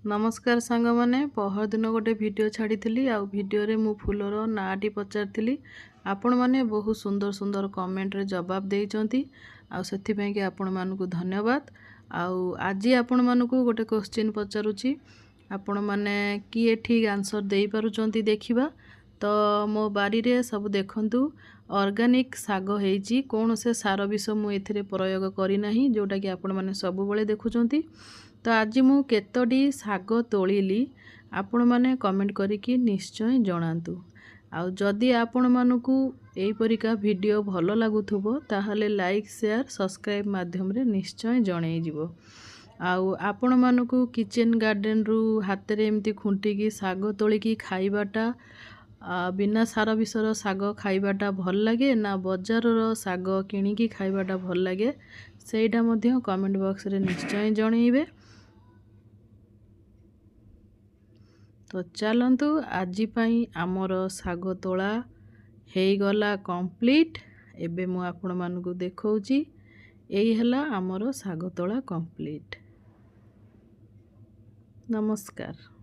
ନମସ୍କାର ସାଙ୍ଗମାନେ, ପହରଦିନ ଗୋଟେ ଭିଡ଼ିଓ ଛାଡ଼ିଥିଲି ଆଉ ଭିଡ଼ିଓରେ ମୁଁ ଫୁଲର ନାଁଟି ପଚାରିଥିଲି। ଆପଣମାନେ ବହୁତ ସୁନ୍ଦର ସୁନ୍ଦର କମେଣ୍ଟରେ ଜବାବ ଦେଇଛନ୍ତି ଆଉ ସେଥିପାଇଁକି ଆପଣମାନଙ୍କୁ ଧନ୍ୟବାଦ। ଆଉ ଆଜି ଆପଣମାନଙ୍କୁ ଗୋଟେ କୋଶ୍ଚିନ୍ ପଚାରୁଛି, ଆପଣମାନେ କିଏ ଠିକ୍ ଆନ୍ସର୍ ଦେଇପାରୁଛନ୍ତି ଦେଖିବା। ତ ମୋ ବାରିରେ ସବୁ ଦେଖନ୍ତୁ ଅର୍ଗାନିକ୍ ଶାଗ ହେଇଛି, କୌଣସି ସାର ବିଷ ମୁଁ ଏଥିରେ ପ୍ରୟୋଗ କରିନାହିଁ, ଯେଉଁଟାକି ଆପଣମାନେ ସବୁବେଳେ ଦେଖୁଛନ୍ତି। ତ ଆଜି ମୁଁ କେତୋଟି ଶାଗ ତୋଳିଲି ଆପଣମାନେ କମେଣ୍ଟ କରିକି ନିଶ୍ଚୟ ଜଣାନ୍ତୁ। ଆଉ ଯଦି ଆପଣମାନଙ୍କୁ ଏହିପରିକା ଭିଡ଼ିଓ ଭଲ ଲାଗୁଥିବ ତାହେଲେ ଲାଇକ୍, ସେୟାର, ସବସ୍କ୍ରାଇବ୍ ମାଧ୍ୟମରେ ନିଶ୍ଚୟ ଜଣେଇଯିବ। ଆଉ ଆପଣମାନଙ୍କୁ କିଚେନ୍ ଗାର୍ଡ଼େନରୁ ହାତରେ ଏମିତି ଖୁଣ୍ଟିକି ଶାଗ ତୋଳିକି ଖାଇବାଟା, ବିନା ସାର ବିଷର ଶାଗ ଖାଇବାଟା ଭଲ ଲାଗେ ନା ବଜାରର ଶାଗ କିଣିକି ଖାଇବାଟା ଭଲ ଲାଗେ, ସେଇଟା ମଧ୍ୟ କମେଣ୍ଟ ବକ୍ସରେ ନିଶ୍ଚୟ ଜଣେଇବେ। ତ ଚାଲନ୍ତୁ, ଆଜି ପାଇଁ ଆମର ଶାଗ ତୋଳା ହେଇଗଲା କମ୍ପ୍ଲିଟ୍। ଏବେ ମୁଁ ଆପଣମାନଙ୍କୁ ଦେଖାଉଛି, ଏଇ ହେଲା ଆମର ଶାଗ ତୋଳା କମ୍ପ୍ଲିଟ୍। ନମସ୍କାର।